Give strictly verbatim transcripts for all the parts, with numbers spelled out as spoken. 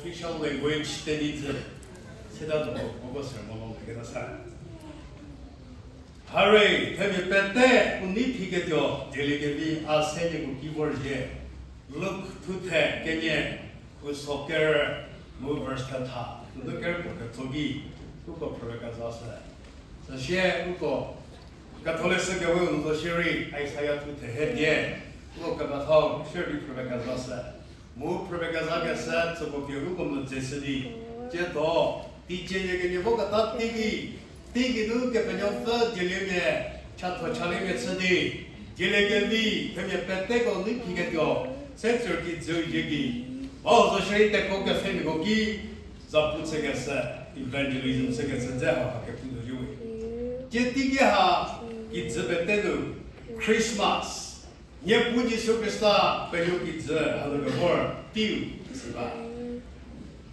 Official language Tenyidzi. Seta tuo, uko sermon lo keta sa. Hare, themia pete u nei phiketuo, dieliekevi a se nieko ki vorzhie. Luk thuthe kenie, u so ker, mu verse thetha, tuo ker puo ketso ki, uko phrüpie kezashü. Süsie uko Ketholeshü kewe u nu zo shierei, Isaiah thuthe hie die, uko kepethau shierei phrüpie kezashü. Mu phrüpie kezakeshü süko pie uko medzeshü di, tsiedo, teicie nie kenie voketa teiki, teiki nu Kepenuopfü dieliemia, chatho chaliemia chü di, dieliekevi, themia peteko nei phiketuo, se tsur kijüu zie ki, ba zo shierei teko kepfhemiako ki, zapu chükeshü, evangelism chükeshü dze hauha kepu tuo zhie we. Tie teiki ha kijü pete nu Christmas, Niepuu Jisu Khrista penuo kijü hanu kevor teiu isi ba.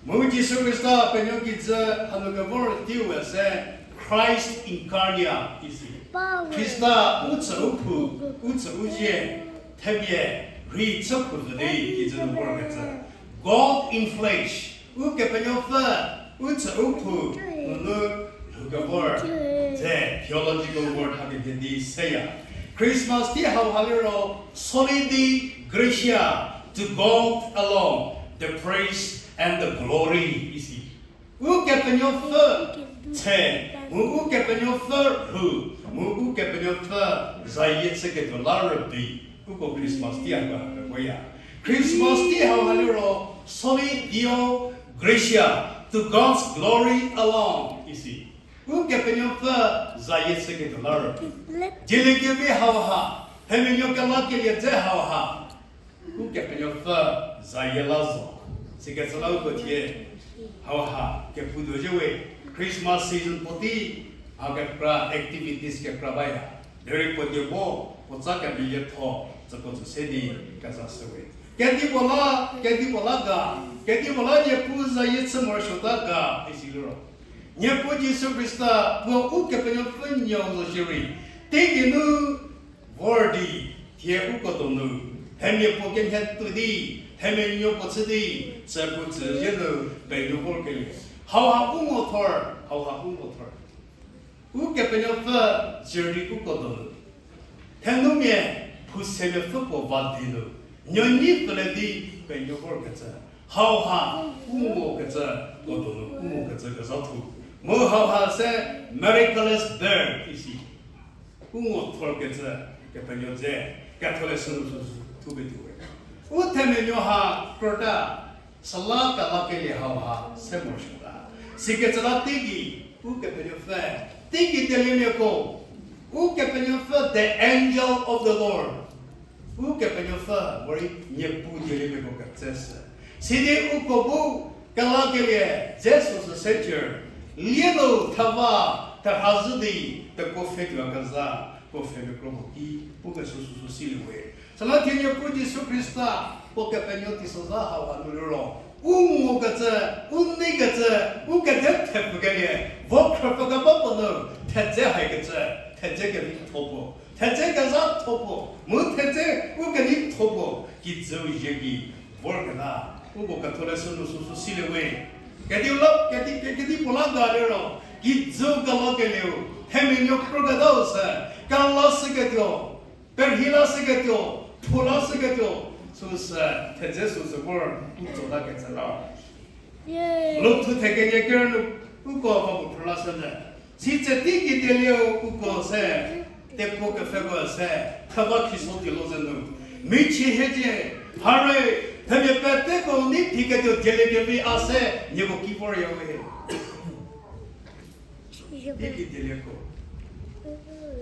Mu Jisu Khrista penuo kijü hanu kevor teiu se Christ incarnate isi. Khrista u tsü u phou, u tsü u zie, themia rei chü phou zhü di kijü nu vorkecü. God in flesh, Ukepenuopfü, u tsü u phou, nunu lhou kevor, dze theological word hakemhie di seya. Christmas tei hauha liro, Soli Deo Gratiae, to God alone the praise and the glory isi. Ukepenuopfü tse, mu Ukepenuopfü lhou, mu Ukepenuopfü zayie chüketuo la rübei, uko Christmas tei hauha pevoya. Christmas tei hauha liro, Soli Deo Gratiae, to God's glory alone isi. Ukepenuopfü zayie chüketuo la rübei. Dieliekevi hauha, themia nuo kelakelie dze hauha, Ukepenuopfü zayie la zo. Sikecü la uko thie hauha kepu tuo zhie we, Christmas season puotei, mha kekra activities kekra baya. Derei puo die vo, puo tsa kemeyie tho, tsüko tsü se di kezashü we. Kedipuo la, kedipuo la ga, kedipuo la Niepuu zayie chü morosuota ga isi liro, Niepuu Jisu Khrista puo Ukepenuopfü nuou zo shierei, teigei nu vor di, thie uko donu, themia puo kemhie tuo di, themia nuo puo chü di, tsü puo tsü zhie nu penuo vorkelie. Hauha u ngo thor, hauha u ngo thor. Ukepenuopfü zhie rei uko donu, thenumia phou semiapfü puo va di nu, nuo nyi pfüle di penuo vorkecü. Hauha u ngokecü, ko donu u ngokecü kezhatho. Mu hauha se miraculous birth isi. U ngo thorkecü, Kepenuo dze, Ketholeshü nu sü thupie tuo we. U themia nuo ha krüta, süla kelakelie hauha se morosuota. Sikecü la teigei, Ukepenuopfü, teigei dieliemiako, Ukepenuopfü the angel of the Lord. Ukepenuopfü morei Niepuu dieliemiako ketseshü. Sidi uko bu kelakelie dze süsü se cür, lie nu theva terhazhü di tekuo pfhe tuoyakezha, kuo pfhemia kro mo ki pukeshü süsü silie we. Süla thie Niepuu Jisu Khrista puo Kepenuo teisozha hauha nu liro, u ngokecü, u neikecü, u kede thepfükelie, vo khrüpfü keba puo nu, thedze haikecü, thedze kevitho puo, thedze kezhatho puo, mu thedze u kenitho puo, kijüu zhie ki vorketa, uko Ketholeshü nu süsü silie we. Kediu la, kedi, kedipuo la ga liro, kijüu kelakelieu, themia nuo krüketau sü, kelashüketuo, perhei lashüketuo, phou lashüketuo, süsü, thedze süsü vor, u tsotakecü la. Luk thuthe kenie ker nu, uko va puo phrü lashünyü. Sitse teigei dielieu uko se, tekuo kepfheko se, theva khiso tuo ze nu, michie hiecie, hare, themia peteko nei phiketuo dieliekevi a se, nieko ki vorya we. Teigei dielieko,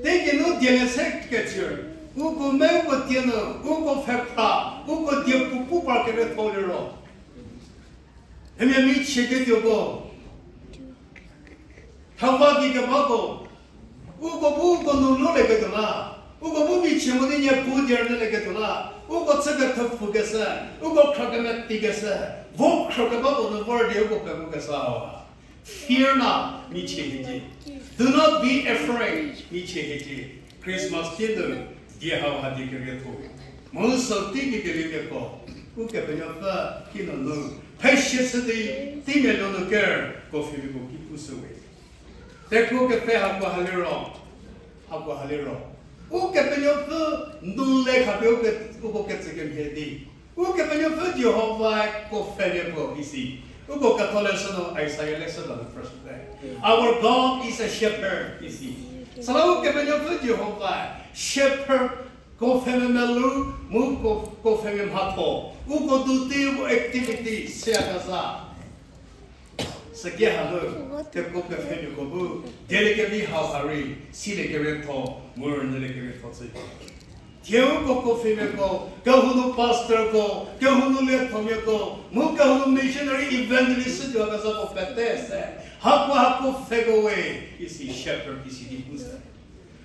teigei nu dielie se kecü, uko me uko tie nu, uko pfhephra, uko diepu pu par kerietho liro, themia michie ketuoko, theva gei kebako, uko bu uko nu lulieketuo la, uko bu michie mo di Niepuu die rünyülieketuo la, uko chü kethepfükeshü, uko khrükemetikeshü, vo khrükebako nu vor di uko pengukeshü hauha. Fear not, michie hiecie. Do not be afraid, michie hiecie. Christmas tie nu, die hauha die kerietho. Mu sü teigei dieliemiako, Ukepenuopfü kinunu, phe shie shü di, teimia lonu ker, ko pfhemiako ki pushüwe. Tekuo kepfhe hakoha liro, hakoha liro. Ukepenuopfü nu le khapie uko ketsü kemhie di. Ukepenuopfü Jihovae ko pfhemiako isi. Uko ketholeshü nu Isaiah leshü the first day. Our God is a shepherd isi. Süla Ukepenuopfü Jihovae shepherd ko pfhemia melu mu ko, ko pfhemia mhatho. Uko duty, uko activity, siyakezha. Süki hanu, tekuo kepfhemiako bu, dieliekevi hauha rei, siliekevi tho, mu rünyüliekevi tho chü. Thie uko ko pfhemiako, kehou nu pastorko, kehou nu liethomiako, mu kehou nu missionary evangelist tuoyakezhako pete se, hako hako pfheko we, isi shepherd isi di pu se.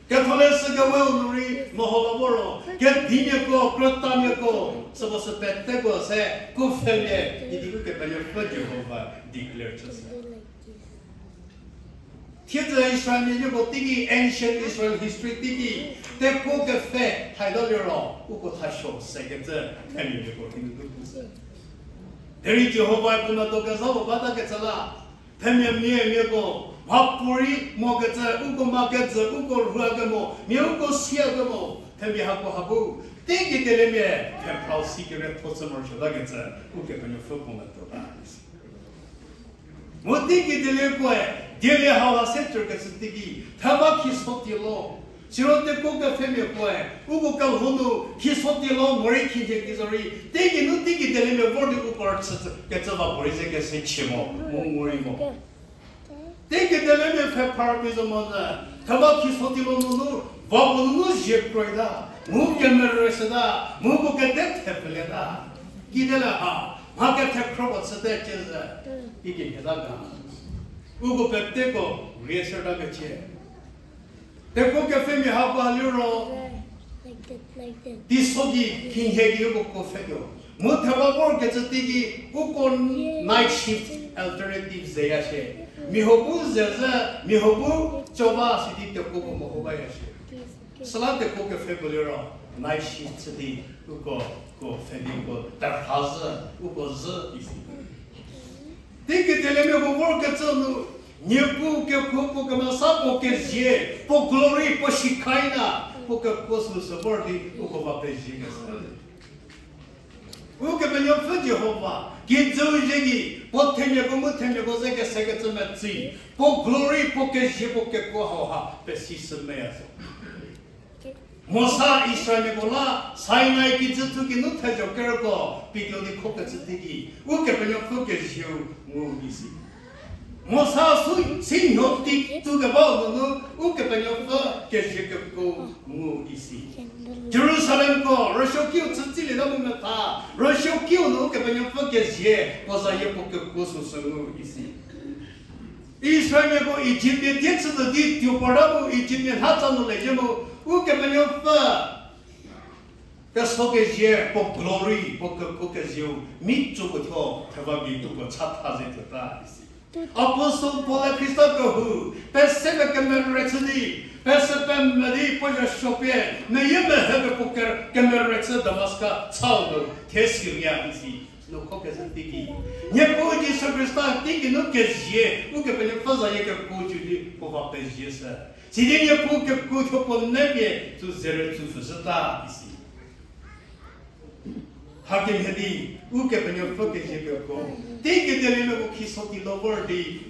Ketholeshü kewe nu rei meho la vo ro, kedimiako, krütamiako, süko sü peteko se, ko pfhemia, idi Ukepenuopfü Jihova declare chü se. Thiedzü Israelmiako teiki, ancient Israel history teiki, tekuo kepfhe thaita liro, uko thasuo sekecü, themiako kinu du pu se. Derei Jihovae puo medo kezhako batakecü la, themia miamiako, mhapuorei mokecü, uko makecü, uko rhuakemo, mia uko siakemo, themia hako ha bu, teiki dieliemia, thephrau si keretho chü morosuotakecü, Ukepenuopfü puo medo ba. Mu teiki dieliekoe, dielie hauha se tükecü teiki, theva khiso tielo. Siro tekuo kepfhemiakoe, uko kelhou nu, khiso tielo morei khinhie ki zorei, teiki nu teiki dieliemia vor di uko rüchü kecü va puorei ze kese chie mo, mu ngurei mo. Teiki dieliemia pfhe phar ki zo monyü, theva khiso tielo nunu, va puo nunu zie kroita, mu kemerüshüta, mu uko kede thepfhülieta. Kide le ha, mha kethekhroko chüte ciezü, ikemhieta ga. Uko peteko, rieshüta kecie. Tekuo kepfhemia hako ha liro, teiso gei khinhie gei uko kuo pfhetuo. Mu theva vorkecü teiki uko night shift alternative zeya shie. Mia huo bu zezü, mia huo bu coba sidi tekuo ko meho baya shie. Süla tekuo kepfheko liro night shift chü di uko kuo pfhe di uko terha zhü, uko zhü isi. Teiki dieliemiako vorkecü nu, Niepuu kekuo puo kemesa puo kezie, puo glory, puo Shekinah, puo kekuo süsü vor di uko va pezie kese. Ukepenuopfü Jihova, kijüu ze gei, puo themiako mu themiako ze kesekecü metsi, puo glory, puo kezie, puo kekuo hauha pesishü meya zo. Mosa Israelmiako la Sinai kijü thu geinu thezho kerko pituo di khokecü teiki, Ukepenuopfü kezieu ngu isi. Mosa sü sinuo tei tu kebau nunu Ukepenuopfü kezie kekuo ngu isi. Jerusalemko rüsuokiu chütsilieta mu metha, rüsuokiu nu Ukepenuopfü kezie puo zayie puo kekuo süsü ngu isi. Israelmiako Ijipmia die chütuo di tuo parta mu Ijipmia lhatsa nu lezie mu, Ukepenuopfü keso kezie, puo glory, puo kekuo kezieu, mi tsoko thuo theva gei tuo puo chatha ze tuota isi. Apostle Paul-e Khrista kehou pese pe kemerü chü di, pese pemvü di puo zha suopie meyie mehe pe puo ke- kemerü chü Damaska chau nu thie Siria isi. Nukhokecü teiki, Niepuu Jisu Khrista teiki nu kezie, Ukepenuopfü zayie kekuo cü di puo va pezie sü. Sidi Niepuu kekuo thuo puo nepie tsü zerü tsü pfüshüta isi. Hakemhie di, Ukepenuopfü kezie kekuo, teiki dieliemiako khiso tei lo vor di,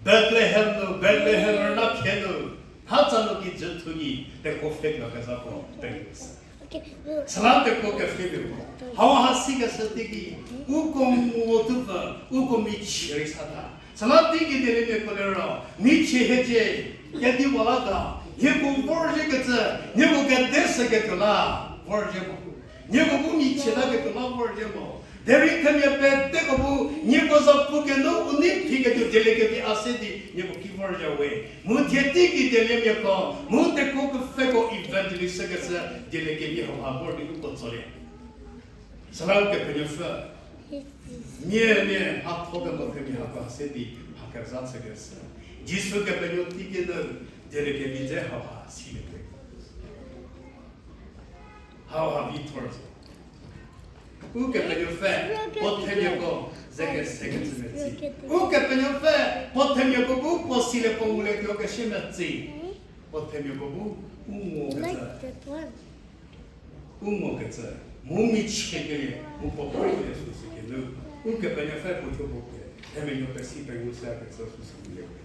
Bethlehem nu, Bethlehem rüna khie nu, hatsa nu kijü thu gei tekuo pfhe tuo kezhako pelie sü. Süla tekuo kepfhemiako hauha sikeshü teiki, uko nguo tupfü, uko michie rei sata. Süla teiki dieliemiako liro michie hiecie, kedipuo la ga, nieko vorzhiekecü, nieko kede seketuo la vorzhie mo. Nieko bu michietaketuo la vorzhie mo. Derei themia peteko bu nieko za pu kenu u nei phiketuo dieliekevi a se di nieko ki vorzhie we. Mu thie teiki dieliemiako, mu tekuo kepfheko evangelist kecü dieliekevi hauha vor di uko tsolie. Süla Ukepenuopfü, mia mia mhatho kemo themia hako se di mha kezha chükeshü. Jisu Kepenuopfü teiki nu dieliekevi dze hauha silietuo. Hauha vi thor zo. Ukepenuopfü, puo themiako ze kesekecü metsi. Ukepenuopfü, puo themiako bu puo silie puo ngulie tuo kesie metsi. Puo themiako bu u ngokecü. U ngokecü. Mu michiekelie, mu puo preilie süsü kinu. Ukepenuopfü puo thuo puo pie, themia nuo pesi pengu sü kecü süsü ngulie we.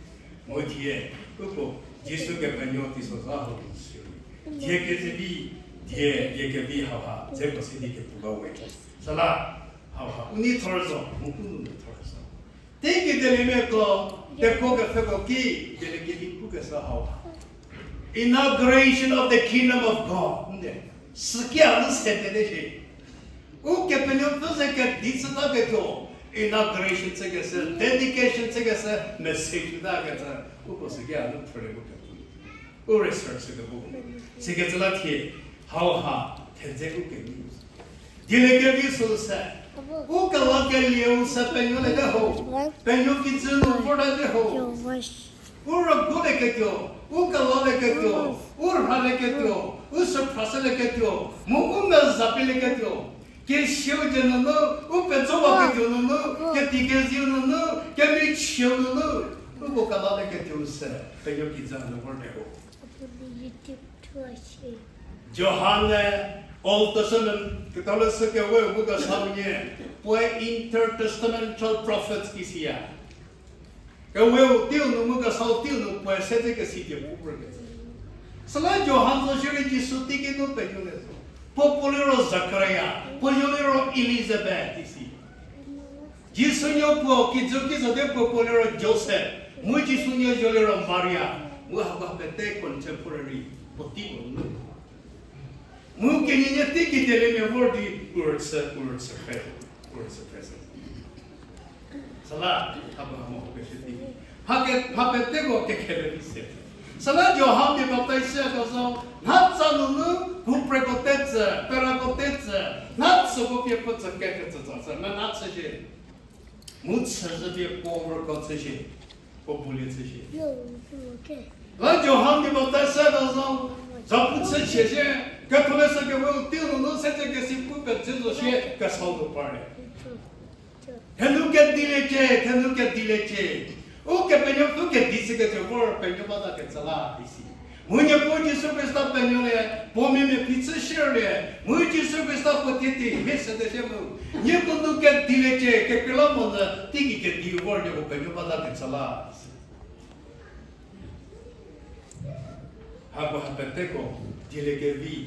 Mu thie, uko Jisu Kepenuopfü teisozha hau sirei, die kezevi, die, die kevi hauha dzeko se di kepu ba we. Süla, hauha, u nei thor zo, mu u nou thor zo. Teiki dieliemiako, tekuo kepfheko ki, dieliekevi pukeshü hauha. Inauguration of the Kingdom of God. Nde, süki a nu se te de shi. Ukepenuopfü ze kedi chütaketuo, inauguration chükeshü, dedication chükeshü, message takecü, uko süki a nu phrülie bu kepu. U research chükebu. Sikecü la thie, hauha, thedze u kemi. Dieliekevi süu se. U kelakelieu se penuoliete ho. Penuo kijü nu vortate ho. U rüguolieketuo, u kelalieketuo, u rhalieketuo, u süphrashülieketuo, mu u mezapilieketuo. Kesiau die nunu, u pejowaketuo nunu, ketikeziu nunu, kemichieu nunu, uko kelalieketuou se, penuo kijü nu vorte ho. Johan-e Old Testament, ketholeshü keweu bu kesau nie, puoe intertestamental prophets isiya. Keweu teiu nu mu kesau teiu nu puoe sede kesi die pu vorkecü. Süla Johan zo shierei Jisu teiki nu penuolie zo. Puo puo liro Zakaria, puo yo liro Elizabeth isi. Jisu nuo puo kijü ki zo di puo puo liro Joseph, mu Jisu nuo zo liro Maria, mu hako pete contemporary, puotei puo nu. Mu kenienie teiki dieliemia vor di urüchü, urüchü phe, urüchü phe se. Süla, hako hamo keshü di. Hake, ha peteko kekhele di se. Süla Johan the Baptist süko zo, nha tsa nunu, kupreko tetsü, perako tetsü, nha süko pie puo tsü kekecü tsa sü, mena chü shie. Mu chüzhü pie puo rüko chü shie, puo pulie chü shie. La Johan the Baptist süko zo, zapu chü chie shie, ketholeshü keweu teiu nunu sede kesi pu pecü zo shie, kesau nu parlie. Thenu kediliecie, thenu kediliecie. Ukepenuopfü kedi chükecü vor penuo batakecü la isi. Mu Niepuu Jisu Khrista penuolie, puo mia mia phichü shierlie, mu Jisu Khrista puo thie tei mhie sede shie mu. Niepuu nu kediliecie, kekreilamonyü teigei kedi vor Niepuu penuo batakecü la isi. Hako ha peteko, dieliekevi,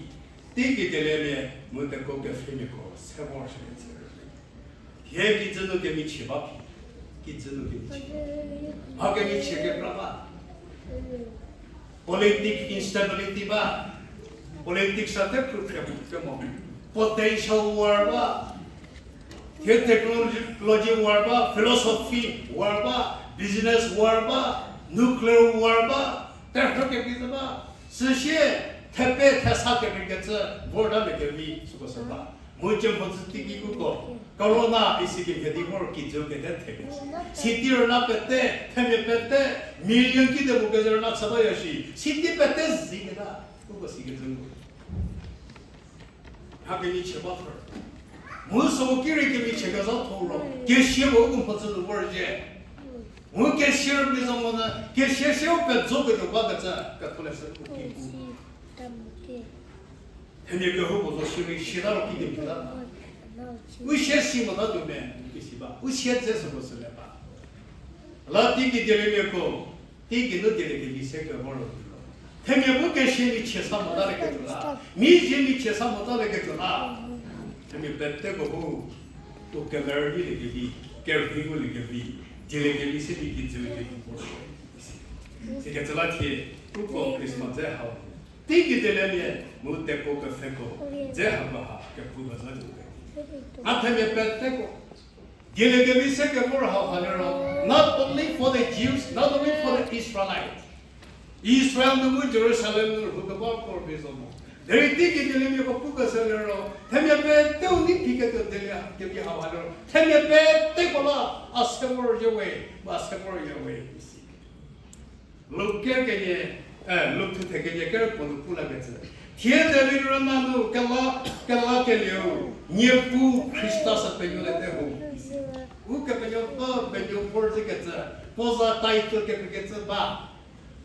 teigei dieliemia, mu tekuo kepfhemiako, se vor shie kecü. Hie kijü nu kemichie ba phi, kijü nu kemichie. Ha kemichie kekra ba. Politic instability ba. Politics a te kru kre mo. Potential war ba. Hie technology war ba, philosophy war ba, business war ba, nuclear war ba, terhü kevi ze ba. Süsie, thepe thesa kevi kecü, border le kevi, süko sü ba. Mu cie mhodzü teiki kuko, corona isi kemhie di vor kijü kete thekecü. City rüna pete, themia pete, million kide mu kezü rüna chü baya shi, city pete zi keta, uko sikecü ngu. Ha kemichie ba thor. Mu süko ki rei kemichie kezhatho ro, kesia puo uko mhodzü nu vorzhie. Mu kesia rübei zo monyü, kesia siu pejoketuo bakecü, ketholeshü uko ki pu. Themia kehoupuo zo shierei, siata ro kikemhie ta. U sie si motatuo me, isi ba. U sie dze süko süle ba. La teigei dieliemiako, teigei nu dieliekevi se kevor ro. Themia bu kesia michie sa motalieketuo la. Mi zie michie sa motalieketuo la. Themia peteko bu, u kemerü viliekevi, kerhei nguliekevi, dieliekevi se di kijü kevi vor ro. Sikecü la thie, uko Christmas dze hau. Teigei dieliemia, mu tekuo kepfheko, dze hako ha, kepu ba za di. A themia peteko. Dieliekevi se kevor hauha liro, not only for the Jews, not only for the Israelites. Israel nu mu Jerusalem nu rhu keba kor pie zo mo. Derei teigei dieliemiako pukeshü liro, themia peteu nei phiketuo dieliekevi hauha liro, themia peteko la, a se vorzhie we, a se vorzhie we, isi. Luk ker kenie, eh, Luk thuthe kenie ker puo nu pu lakecü. Thie David rüna nu kela, kela kelieu, Niepuu Khrista sü penuoliete ho. Ukepenuopfü penuo vor zhükecü, puo za title kekreikecü ba.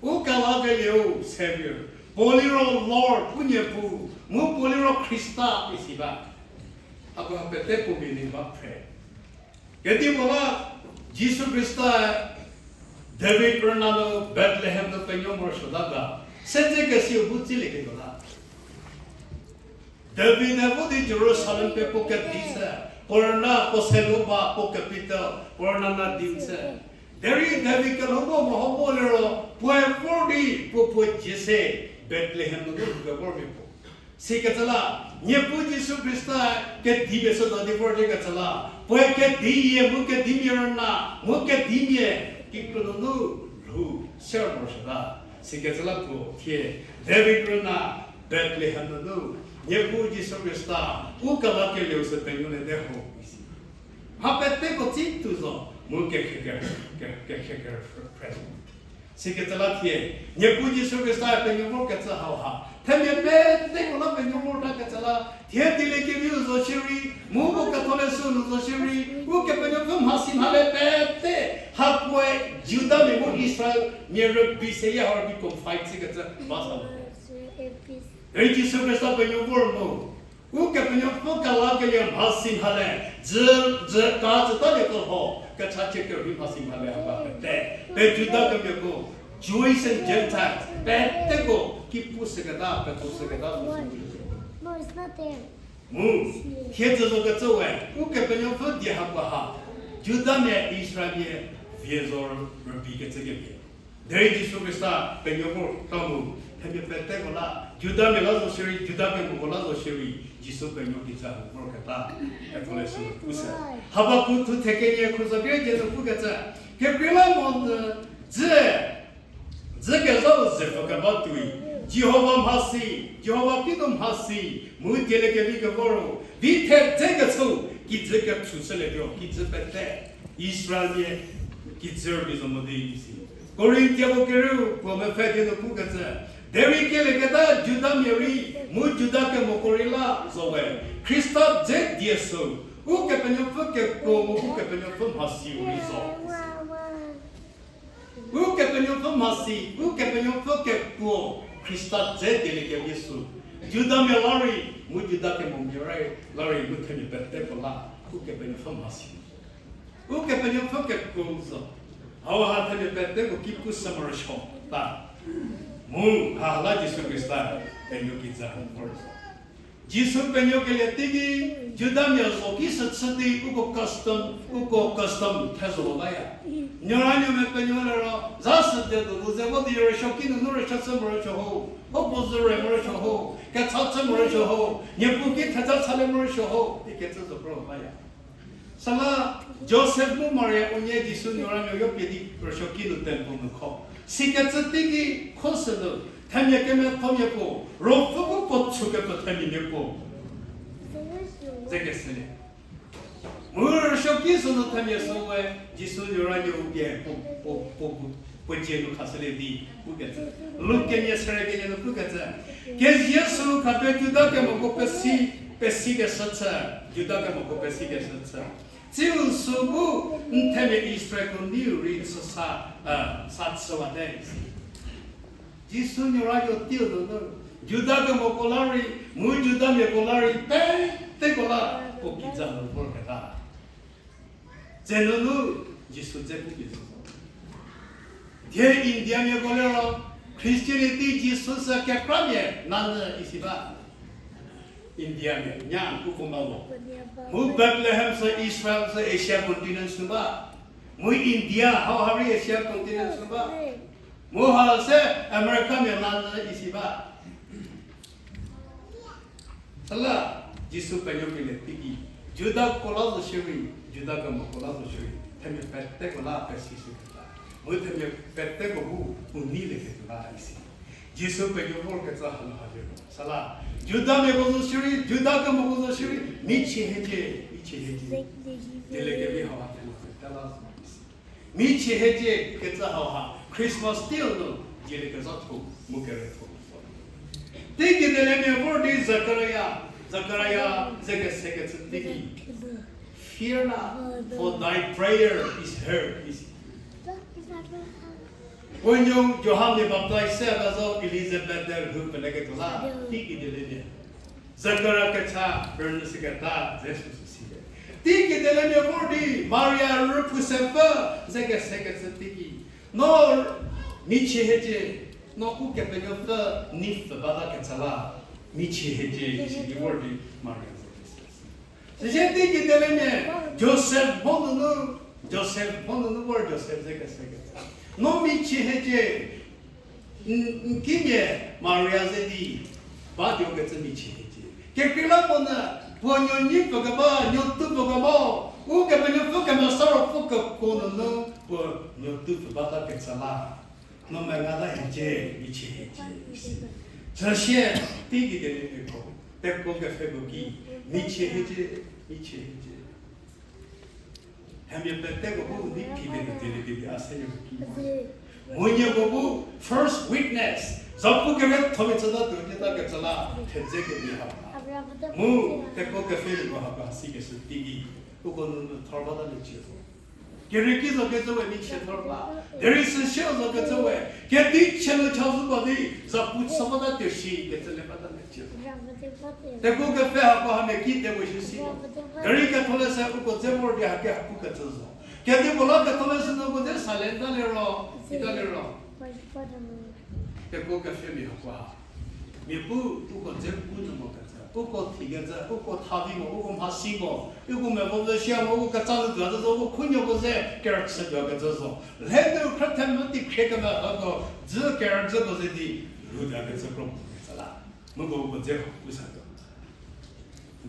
U kela kelieu Saviour, puo liro Lord, u Niepuu, mu puo liro Khrista isi ba. Hako ha pete puo meaning ba phre. Kedipuo la Jisu Khrista David rüna nu Bethlehem nu penuo morosuota ga, sedzekesiu bu tsilieketuo la. David-e vo di Jerusalem pie puo kedi se, puo rüna puo seluo ba, puo capital, puo rüna na diu se. Derei David kelhou vo meho vo liro, puoe vor di puo puo dzie se Bethlehem nunu lhou kevormia puo. Sikecü la, Niepuu Jisu Khrista kedipie sü do di vor di kecü la, puoe kediyie mu kedimia rüna, mu kedimia kikru nunu lhou se morosuota. Sikecü la puo thie David rüna Bethlehem nunu, Niepuu Jisu Khrista, u kela kelieu sü penuoliete ho isi. Mha peteko tsituo zo, mu kekhe ke, ke, kekhe ke phrü. Sikecü la thie, Niepuu Jisu Khrista penuo vorkecü hauha, themia peteko la penuo vortakecü la, thie dieliekeviu zo shierei, mu puo Ketholeshü nu zo shierei, Ukepenuopfü mhasi mhale pete, hakoe Judamia mu Israelmia rübei seyie hau rübei confide chükecü ba sa lo. Derei Jisu Khrista penuo vor mu, Ukepenuopfü kela kelie mhasi mhale, dzü, dzü ka dzütaliekelho, kechachie kerhei mhasi mhale haba pete, pe Juda kemiako, Jews and Gentiles, peteko ki pu seketa, petou seketa, mu, thie dzü zo kecü we, Ukepenuopfü die hakoha, Judamia Israelmia vie zo rübei kecü kemhie. Derei Jisu Khrista penuo vorta mu, themia peteko la, Judamia la zo shierei, Juda kemoko la zo shierei, Jisu penuo kijü hau vorketa, Ketholeshü nu pu se. Habakuk thu thekenie khuso kere die nu pukecü, kekreilamonyü dzü, dzü kezhau zepfü keba tuoi, Jihova mhasi, Jihova kinu mhasi, mu dieliekevi kevor ro, vi thedze kechüu, kijü kethu chülietuo, kijü pete, Israelmia kijü rübei zo mo di isi. Korintiako kerieu puo mepfü die nu pukecü, derei kelieketa Judamia rei, mu Juda kemoko rei la zo we, Khrista dze die sü, Ukepenuopfü kekuo mu Ukepenuopfü mhasiu rei zo. Ukepenuopfü mhasi, Ukepenuopfü kekuo, Khrista dze dieliekevi sü, Judamia la rei, mu Juda kemomia rei, la rei, mu themia peteko la, Ukepenuopfü mhasi. Ukepenuopfü kekuo zo. Hauha themia peteko ki pu se morosuo ta. Mu, ha la Jisu Khrista, penuo kijü hau vor zo. Jisu penuo kelie teiki, Judamia zo ki sü chü di uko custom, uko custom thezho lo baya. Nuoranuomia penuo liro, za sü die donu ze vo di rüsuoki nunu rüsuo chü morosuo ho, ho puo zü rei morosuo ho, kecha chü morosuo ho, Niepuu ki theja chalie morosuo ho, ikecü zo kro baya. Süla Josef mu Maria unie Jisu nuoranuo yo pie di rüsuoki nu temple nu kho. Sikecü teiki kho sünu, themia kemethomia puo, ruopfü bu puo chükepfü themia mia puo. Ze keselie. Mu rüsuoki sünu themia süwe, Jisu nuoranuo pie puo, puo, puo, puo dzie nu khashülie di pukecü. Luk kenie sere kenie nu pukecü. Kezie sü khapie Juda kemoko pesi, pesikeshü chü, Juda kemoko pesikeshü chü. Tsiu sü bu n themia Israelko neiu rei chü sa, sa chüwate isi. Jisu nuoranuo teiu nunu, Juda kemoko la rei, mu Judamiako la rei, peteko la puo kijü hau vorketa. Tse nunu Jisu dze pu kijü zo. Thie Indiamiako liro, Christianity Jisu sü kekramia nanyü isi ba. Indiamia, nya uko ma lo. Mu Bethlehem sü Israel sü Asia continent sü ba. Mu India, hau ha rei Asia continent sü ba. Mu ha se Americamia nanyü isi ba. Süla, Jisu penuo kelie teiki, Judako la zo shierei, Juda kemoko la zo shierei, themia peteko la pesishüketa. Mu themia peteko bu u neilieketuo la isi. Jisu penuo vorkecü hanu ha liro. Süla, Judamiako zo shierei, Juda kemoko zo shierei, michie hiecie, michie hiecie. Dieliekevi hauha themia pete la zo isi. Michie hiecie kecü hauha Christmas teiu nu dieliekezhatho mu keretho zo. Teiki dilemia vor di Zakaria, Zakaria ze kese kecü teiki. Fear not, for thy prayer is heard, is Puo nuo Johan the Baptist se a zo Elizabeth de lhou peleketuo la, teiki dilemia. Zakaria kecha, rünyü süketa, Jisu sü si le. Teiki dilemia vor di, Maria rüphu se pfü, ze kese kecü teiki. No michie hiecie, no Ukepenuopfü nei pfü bata kecü la, michie hiecie, isi di vor di Maria ze kese. Süsie teiki dilemia, Joseph mho nunu, Joseph mho nunu vor Joseph ze kese kecü. No michie hiecie, n, n kimia Maria ze di, ba tuo kecü michie hiecie. Kekreilamonyü, puo nuo nyi pfü keba, nuo tu pfü keba, Ukepenuopfü kemesa ruopfü kekuo nunu, puo nuo tu pfü bata kecü la. No mengata hiecie, michie hiecie, isi. Süsie, teiki dieliekevieko, tekuo kepfheko ki, michie hiecie, michie hiecie. Hemia peteko bu di ki de dieliekevi a se nieko ki. Mu nieko bu first witness, zapu kere thomi chüta tuo keta kecü la, thedze kevi ha. Mu, tekuo kepfheko hako sikeshü teiki, uko nunu thor bata liecie zo. Kerieki zo kecü we michie thor ba. Derei süsie zo kecü we, kedichie nu cha zhü ba di, zapu chü bata tuo shi kecü le bata liecie zo. Tekuo kepfhe hako hamia ki tekuo shi si. Derei ketholeshü uko dze vor di hake hapu kecü zo. Kedipuo la ketholeshü nu uko dze silent ta liro, ita liro. Tekuo kepfhemia hako ha. Mia pu, uko dze pu nyü mo kecü, uko thi kecü, uko tha vi mo, uko mhasi mo, uko mevo ze shia mo, uko kecha nu tuo kecü zo, uko khunuoko ze kerüchü tuo kecü zo. Lhenu khrüthemvü ti khrie kemevüko, dzü kerüzhüko ze di, lhou tuo kecü kro mo kecü la. Mu uko, uko dze ho, u sa tuo.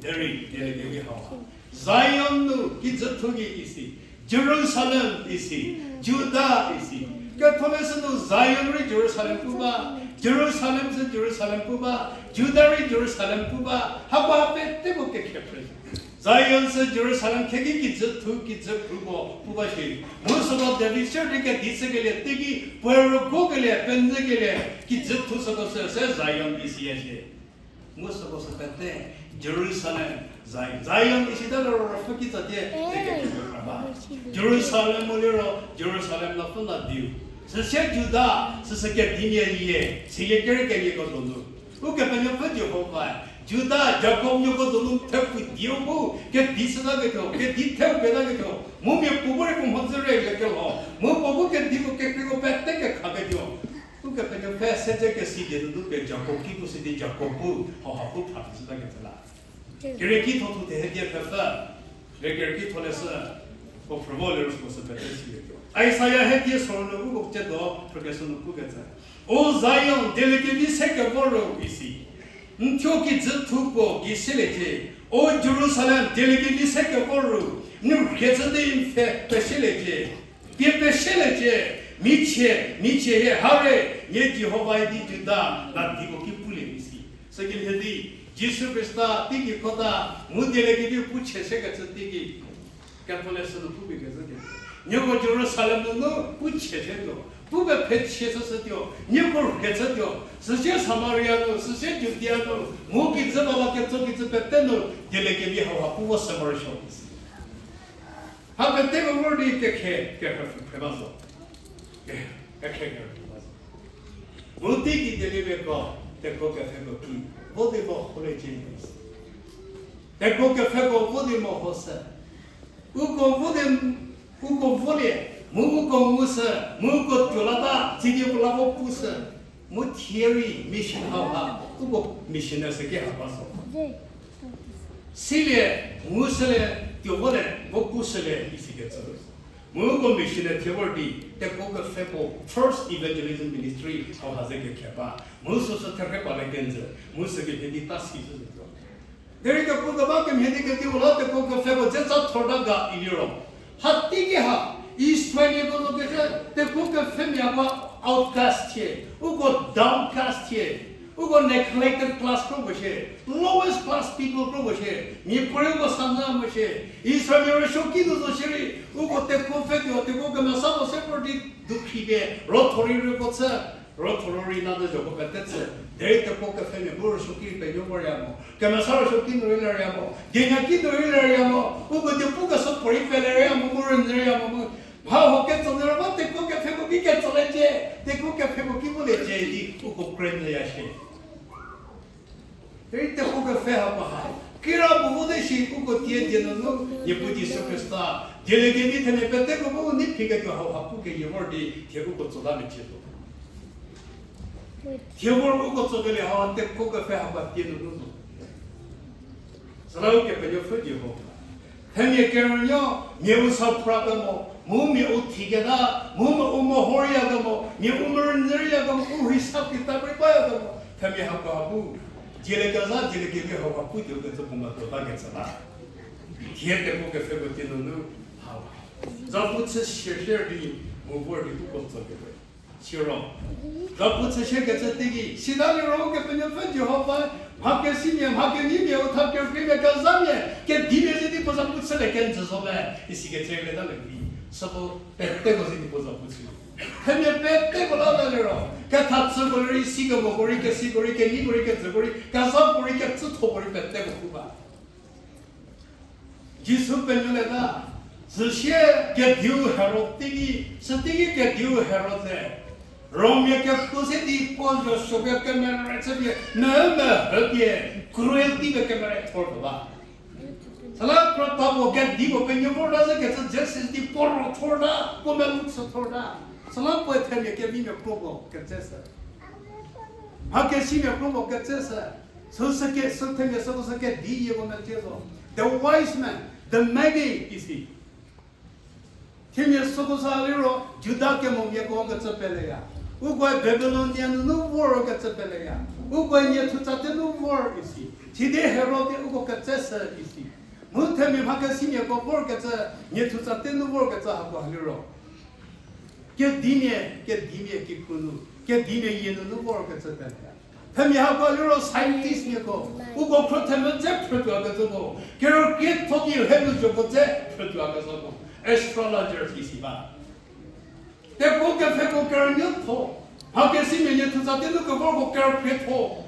Derei, dieliekevi hau ha. Zion nu kijü thu ki isi, Jerusalem isi, Juda isi. Ketholeshü nu Zion rei Jerusalem pu ba, Jerusalem sü Jerusalem pu ba, Juda rei Jerusalem pu ba, hako ha peteko kekhe phre. Zion sü Jerusalem kheki kijü thu kijü kruko pu ba shi. Mu süko David sier di kedi chükelie teiki, puo rügokelie, penyükelie, kijü thu süko sü se Zion isi ya shi. Mu süko sü pete, Jerusalem, Zion. Zion isita liro rüpfü kitsatie, teke kekra ba. Jerusalem mu liro, Jerusalem la pfü la diu. Süsie Juda, süsü kedimia yie, silie kere kenieko donu. Ukepenuopfü Jihova, Juda, Jakob nuoko donu thepfu dieu bu, kedi chütaketuo, kedi theu petaketuo, mu mia puo bu rei puo mhodzü rei lekelho, mu puo bu kediko kekreiko pete kekhaketuo. Ukepenuopfü se dze kesi die nunu pie Jakob ki pu si di Jakob bu hauha pu pha chütakecü la. Kerieki tho thu the hie die phepfü. Kerieki tholeshü, puo phrü vo lerüsuo sü pete silietuo. Isaia hie die soro nu uko ciedo phrükeshü nu pukecü. O Zion, dieliekevi se kevor ro isi. N thuo kijü thu puo gei seliecie. O Jerusalem, dieliekevi se kevor ru, n rhie chü di n pfhe peseliecie. Pie peseliecie, michie, michie hie hare, nie Jihova idi Juda, la diko ki pulie isi. Sükemhie di, Jisu Khrista teigei kota, mu dieliekevi pu chie sekecü teiki. Ketholeshü nu pupie kezhü ke. Nieko Jerusalem nunu pu chie setuo, pu pephe chie süshütuo, nieko rhie chütuo, süsie Samaria nu, süsie Judia nu, mu kijü bala ketso kijü pete nu, dieliekevi hauha pu vo se morosuo isi. Ha peteko vor di kekhe, kekhe phre ba zo. Kekhe, kekhe phre ba zo. Mu teiki dieliemiako, tekuo kepfheko ki, vo di mo hole changes. Tekuo kepfheko vo di mo ho se. Uko vo di, uko volie, mu uko ngu se, mu uko tuo la ba, sidi uko la vo pu se. Mu thie rei mission hauha, uko missionary se ki ha ba zo. Silie, ngu sülie, tuo volie, vo pu sülie, isikecü. Mu uko missionary thie vor di, tekuo kepfheko first evangelism ministry hauha ze kekhe ba. Mu süsü therhe pale kenjü, mu sükemhie di ta si süsü zo. Derei kepu keba kemhie di kediu la tekuo kepfheko dze tsa thor ta ga iliro. Ha teiki ha, Israelmiako zo kekhe, tekuo kepfhemia ba outcast thie, uko downcast thie, uko neglected class kro puo shie, lowest class people kro puo shie, miapuorei uko sanyü mo shie, Israelmia rüsuoki nu zo shierei, uko tekuo pfhetuo, tekuo kemesako se vor di dukhri pie, ro thorei rüko chü, Ro thoro rei nanyü zhoko pete tsü, derei tekuo kepfhemia bu rüsuoki penuo voria mo, kemesa rüsuoki nu rei leria mo, dienya ki nu rei leria mo, uko diepukeshü puorei peleria mo, mu rünyüria mo, mu mha ho ketso nyü ro ba tekuo kepfheko ki ketso lecie, tekuo kepfheko ki voliecie di uko kre nyüya shie. Derei tekuo kepfhe hako ha kira puo vo te shi uko tie die nunu Niepuu Jisu Khrista dieliekevi themia peteko bu u nei phiketuo hau ha pukeyie vor di thie uko tsola mecie zo. Thie vor uko tsokelie hau tekuo kepfhe hako tie nunu zo. Süla Ukepenuopfü Jihova, themia kerünuo, mia u sa phrakemo, mu mia u thiketa, mu mia u mehoryakemo, mia u merünyüryakemo, u hisab kitab rei bayakemo, themia hako ha bu dieliekezha dieliekevi hau ha putuo kecü puo medo bakecü la, thie tekuo kepfheko tie nunu hau zapu chü shiershie di, mu vor di uko tsokelie. Siro zapu chü shie kecü teiki sita liro Ukepenuopfü Jihova, mha kesimia, mha kenyimia, u tha kerükriemia, kezhamia, kedimia ze di puo zapu chülie kenjü zo me, isikecü rei leta le vi. Süko peteko ze di puo zapu chü, themia peteko la ta liro, ketha chüko rei, sikemoko rei, kesiko rei, kenyiko rei, kejüko rei, kezhako rei, kecüthoko rei peteko pu ba. Jisu penuolieta, süsie kediu Herod teiki, süteiki kediu Herod ze Rommia kekuo se di puo zo suo pie kemere chüpie, me mehü pie, cruelty pie kemere thor tuo ba. Süla krütako kedipuo penuo vorta ze kecü justice di puo ro thorta, puo melu chü thorta. Süla puoe themia kevimia kropuo ketse sü, mha kesimia kropuo ketse sü, sü süke, sü themia süko sü kedi yieko mecie zo. The wise man, the magi isi. Themia süko sa liro Juda kemomiako kecü peleya. Ukoe Babilonia nunu vor kecü peleya. Ukoe nie thutsa te nu vor isi. Sidi Herod-e uko ketse sü isi. Mu themia mha kesimiako vor kecü nie thutsa te nu vor kecü hako ha liro kedimia, kedimia kikru nu, kedimia yie nunu vor kecü peleya. Themia hako liro scientistmiako, uko khro themvü dze phrütuo kecüko, kerükrietho ki lhenu zhoko dze phrütuo kecüko, astrologers isi ba. Tekuo kepfheko kerünuotho, mha kesimia nie thutsa te nu kevorko kerükrietho,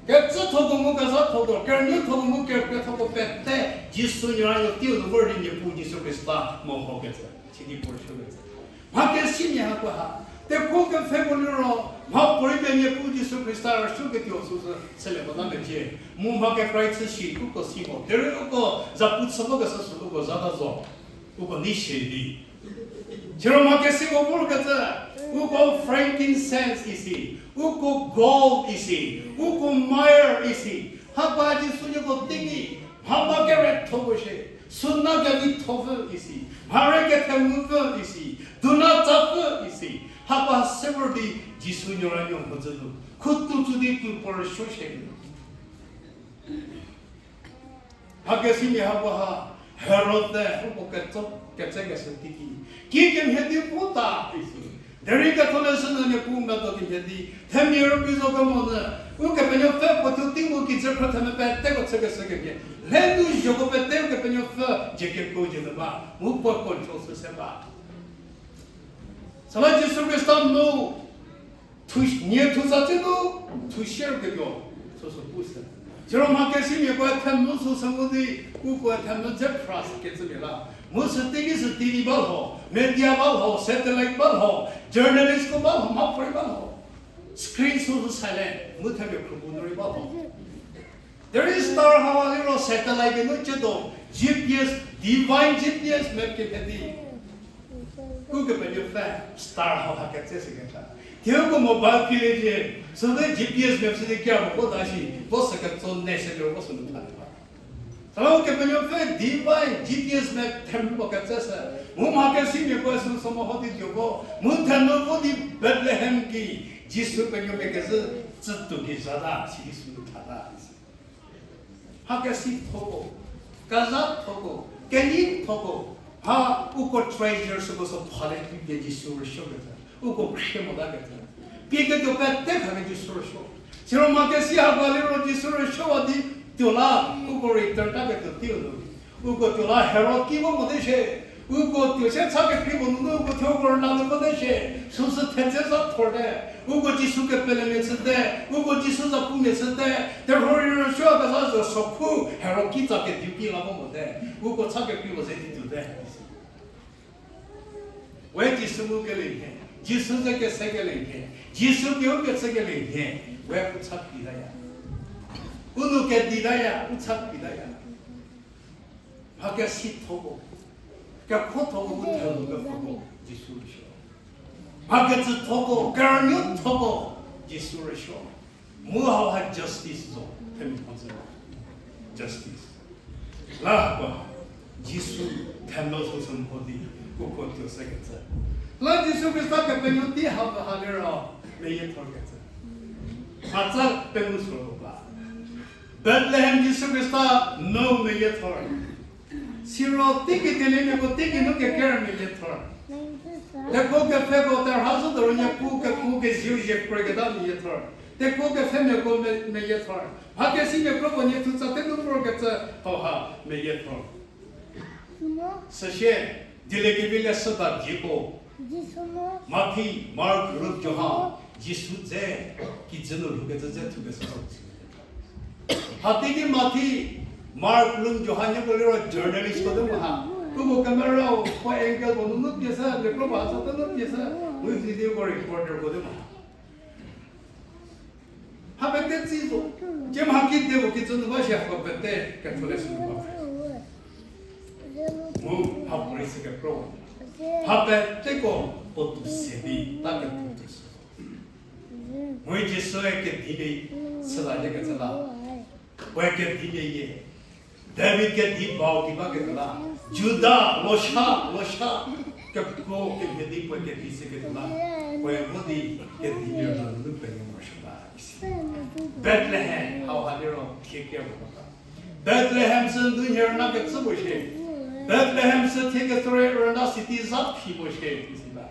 kecüthoko mu kezhathoko, kerünuothoko mu kerükriethoko pete Jisu nuonuo teiu nu vor di Niepuu Jisu Khrista meho kecü, sidi puo rüsuo kecü. Mha kesimia hako ha, tekuo kepfheko liro, mha puorei pie Niepuu Jisu Khrista rüsuo ketuo süsü chülie bata mecie. Mu mha kekraitsü shi uko si mo, derei uko zapu chü vo keshü sü uko zata zo, uko nei shie di. Siro mha kesiko vor kecü, uko frankincense isi, uko gold isi, uko myrrh isi, hako ha Jisu nieko teiki, mha mha kerethoko shie, süna kevitho pfü isi, mha rei kethemupfü isi, duna tsapfü isi, hako ha se vor di Jisu nuonuo mhodzü nu khutu tsü di pu puo rüsuo shie. Mha kesimia hako ha, Herod-e uko ketso, ketse keshü teiki, kikemhie di puta isi. Derei ketholeshü nu Niepuu medo kemhie di, themia rübei zo kemonyü, Ukepenuopfü puo thuo tei mu kijü khro themvü peteko chükeshü kemhie, lhenu zhoko pete Ukepenuopfü dzie kekuo dzie nu ba, mu puo control chü se ba. Süla Jisu Khrista nu, thu, nie thutsa te nu, thu share ketuo, süsü pu se. Siro mha kesimiakoe themvü süsü ngu di, ukoe themvü dze phra sü kecümia la. Mu sü teiki sü T V ba lho, media ba lho, satellite ba lho, journalistko ba lho, mha puorei ba lho. Screen süsü silent, mu themia khrubu nu rei ba lho. There is star hau liro satellite nu chütuo, G P S, divine G P S map kephe di. Ukepenuopfü star hau ha ketse sü keta. Thie uko mobile kilie cie, süte G P S map sü di kia mo ko ta shi, vo sü ketso ne se liro vo sü nu tha ba. Süla Ukepenuopfü divine G P S map themvü puo ketse sü, mu mha kesimiakoe süsü meho di tuo vo, mu themvü vo di Bethlehem ki, Jisu penuo mia kezhü tsütuo ki zhata, sidi sü nu thata. Mha kesithoko, kezhathoko, kenyithoko, mha uko treasure süko sü phale pie Jisu rüsuo kecü, uko khrie mota kecü, pie ketuo pete khapie Jisu rüsuo. Siro mha kesi hako liro Jisu rüsuowa di tuo la, uko return ta ketuo teiu nu, uko tuo la Herod ki vo mote shie, Uko tuo se cha kekrei puo nunu uko thuo uko rüna nu vote shie, süsü thedze za thorte, uko Jisu kepelemia chüte, uko Jisu zapumia chüte, terhuo rei rüsuo keza zo sokhu, hero kitsa kediu ki la vo mote, uko cha kekrei puo ze di tuote. We Jisu mu kelie nhie, Jisu ze kese kelie nhie, Jisu keu kechü kelie nhie, we u cha phi taya. U nou kedi taya, u cha phi taya. Mha kesithoko, kekhrothoko, mu thenu kepfüko, Jisu rüsuo. Mha kecüthoko, kerünuothoko, Jisu rüsuo. Mu hauha justice zo, themia mhodzü. Justice. La hako, Jisu theno süsü mho di, uko tuo se kecü. La Jisu Khrista kepenuo tei ha ha liro, meyiethor kecü. Hatsa pengou soro ba. Bethlehem Jisu Khrista no meyiethor. Siro teiki dieliemiako teiki nu keker meyiethor. Tekuo kepfheko terha zhü doro Niepuu keku kezieu zhie kroiketa meyiethor. Tekuo kepfhemiako me-, meyiethor. Mha kesimia kropuo nie thu tsa tenu vorkecü hauha meyiethor. Süsie, dieliekevi leshüda dieko, Mathi, Mark, Luk, Johan, Jisu dze kijü nu lhoukecü dze thukeshü. Hateiki Mathi, Mark, Luk, Johan nieko liro journalistko te mo ha. Uko camera-u, puo angle puo nunu pie sü, micro puo hatsa te nu pie sü, mu video ko reporterko te mo ha. Ha pete tsi zo. Tie mha kedipuo kijü nu ba shie hako pete ketholeshü nu ba. Mu ha puorei sü kepro. Ha peteko puo tou se di ta kepu tuo sü. Mu Jisue kedimia chüla yie kecü la. Puoe kedimia yie. David kedi bau ki ba kecü la. Juda, losha, losha. Kekuo kemhie di puoe kedi se kecü la. Puoe vo di kedimia rüna nunu penuo morosuo ba isi. Bethlehem, hauha liro thie kero ba. Bethlehem sü ndunhie rüna kecü puo shie. Bethlehem sü thie ketso rei rüna city za phi puo shie isi ba.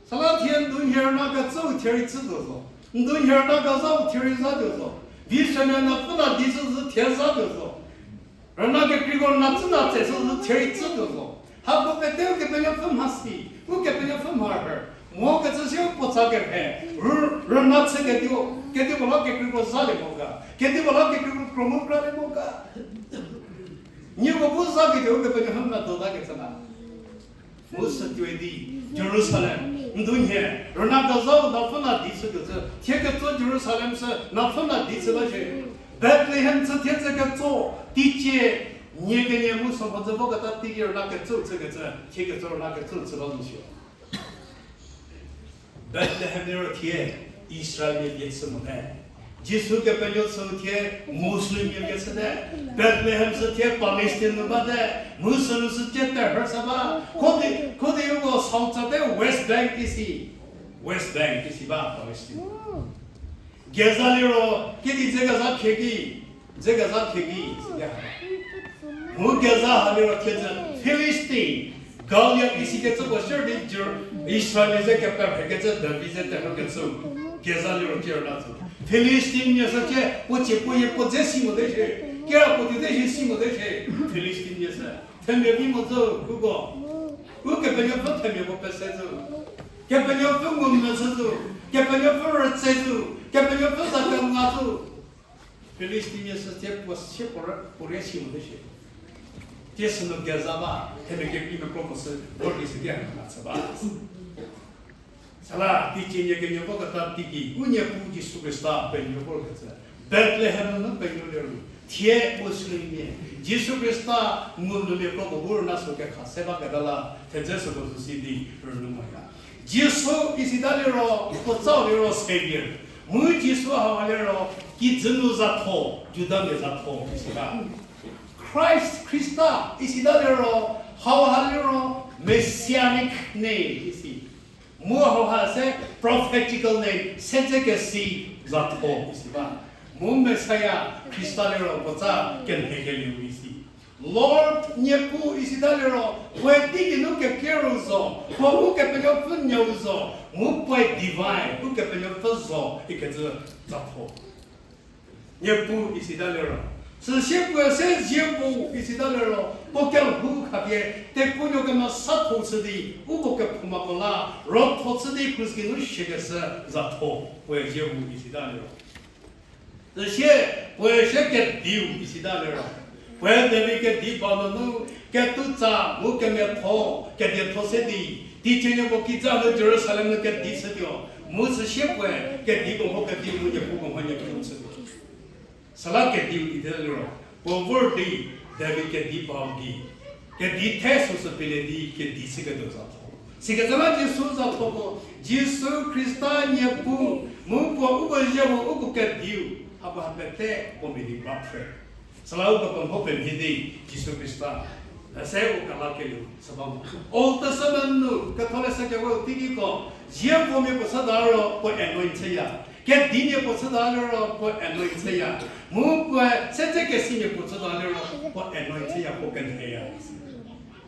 Süla thie ndunhie rüna kecüu thie rei chütuo zo. Ndunhie rüna kezhau thie rei zatuo zo. Viswemia napfü na di süsü thie zatuo zo. Rüna kekreiko na tsü na tse süsü thie rei chütuo zo. Hako peteu Kepenuopfü mhasi, Ukepenuopfü mharhü. Mo kecü siu puotsa kerhe, rü-, rüna chü kediu, kedipuo la kekreiko zalie mo ga, kedipuo la kekreiko kro mu kralie mo ga. Nieko bu za kediu Ukepenuopfü medota kecü la. Mu sütuoi di, Jerusalem, ndunhie, rüna kezhau napfü na di chütuo cü, thie ketso Jerusalem sü napfü na di chü ba shie. Bethlehem sü thie cü ketso, teicie, nie kenie mu sü mhodzü voketa teiki rüna kecüu chükecü, thie ketso rüna kecüu chü ba zo shie. Bethlehem liro thie Israelmia vie chü mote. Jisu kepenuo chüu thie Muslimmia vie chüte. Bethlehem sü thie Palestine nu bate. Mu sünu sü thie terhü sa ba. Khode, khode uko south sate West Bank isi. West Bank isi ba Palestine. Gaza liro kidi dze Gaza kheki, dze Gaza kheki, sidi ha. Mu Gaza ha liro thie cü Philistine, Goliath isikecü puo shie di Israel ze keperhekecü David ze terhükecü. Gaza liro thie rüna cü. Philistine mia sü thie puo cie puo yie puo dze si mote shie. Kira puo tuote shie si mote shie. Philistine mia sü. Themia vi mo zo, uko. Ukepenuopfü themiako pese zo. Kepenuopfü ngumezhie zo. Kepenuopfü rütse zo. Kepenuopfü za kenga zo. Philistine sü thie puo sie puo rei, puo rei si mote shie. Thie sünu Gaza ba, themia kekrei mekro puo sü, puo rei sü di ha na chü ba. Süla, teicie nie kenie voketa teiki, u Niepuu Jisu Khrista penuo vorkecü. Bethlehem nu penuo liro, thie Muslimmia, Jisu Khrista ngumezhie kro puo bu rüna sü kekha se baketa la, thedze süko sü si di rünu moya. Jisu isita liro, puotsau liro Saviour. Mu Jisu hauha liro, kijü nu zatho, Judamia zatho, isita. Christ, Khrista, isita liro, hauha liro, messianic name, isi. Mu hauha se prophetical name, sedzekesi zatho, isi ba. Mu Messiah, Khrista liro puotsa kenhekelieu isi. Lord Niepuu isita liro, puoe teigei nu kekreiu zo, puo Ukepenuopfü nuou zo, mu puoe divine, Ukepenuopfü zo, ikecü zatho. Niepuu isita liro, Süsie puoe se zie vo isita liro, puo kelhou khapie, tekuonuo kemesatho chü di, uko kephoumako la, rütho chü di krus geinu siakeshü zatho, puoe zie vo isita liro. Süsie, puoe se kediu isita liro. Puoe David kedi ba nunu, ketutsa mu kemiatho, kedietho se di, teicie nuoko kijü nu Jerusalem nu kedi chütuo, mu süsie puoe kediko mho kedi mu niepuu mho niepuu chütuo. Süla kediu idi liro, puo vor di David kedi bau gei, kedi the süsü pele di kedi chüketuo zatho. Sikecü la Jisu zathoko, Jisu Khrista Niepuu, mu puo uko zie mo uko kediu, hako ha pete puo mia di ba phre. Süla uko kemho pemhie di Jisu Khrista, se u kelakelieu sü ba mo. Old Testament nu ketholeshü kewe teikiko, zie vomia puo chüta ro puo anoint chüya. Kedimia puo chüta liro puo anoint chüya. Mu puoe setse kesimia puo chüta liro puo anoint chüya, puo kenheya.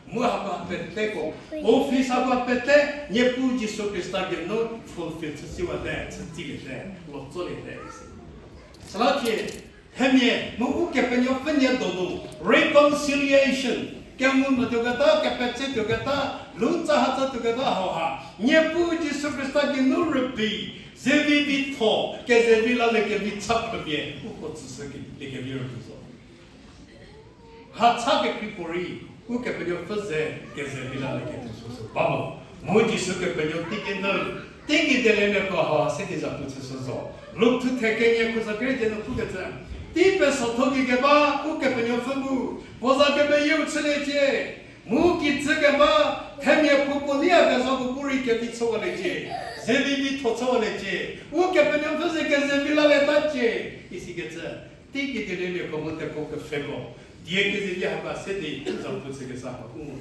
Mu hako peteko, office hako pete, Niepuu Jisu Khrista geinu fulfill chüsiwate, chütsiliete, lotsolie te isi. Süla thie, themia mu Ukepenuopfü nie donu, reconciliation, kengu nu tuoketa, kepetse tuoketa, lutsa hatsa tuoketa hauha, Niepuu Jisu Khrista geinu rübei, zevi vitho, kezevi laliekevi cha phrüpie, uko tsüshü kevi rübei zo. Hacha kekrei puorei, Ukepenuopfü ze kezevi laliekevi süsü ba mo. Mu Jisu Kepenuopfü teiki nu, teiki dieliemiako ha se di zapu chüshü zo. Luk thuthe kenie khuso kere die nu pukecü, tei pesotho gei keba Ukepenuopfü bu, puo za kemeyieu chüliecie. Mu kijü keba, themia puopuo liyakezhako bu rei kevi chüwaliecie. Zevi vitho chüwaliecie. Ukepenuopfü ze kezevi lalietacie. Isikecü, teiki dieliemiako mu tekuo kepfheko, die kezevi hako se di zapu chükecü hako u mo.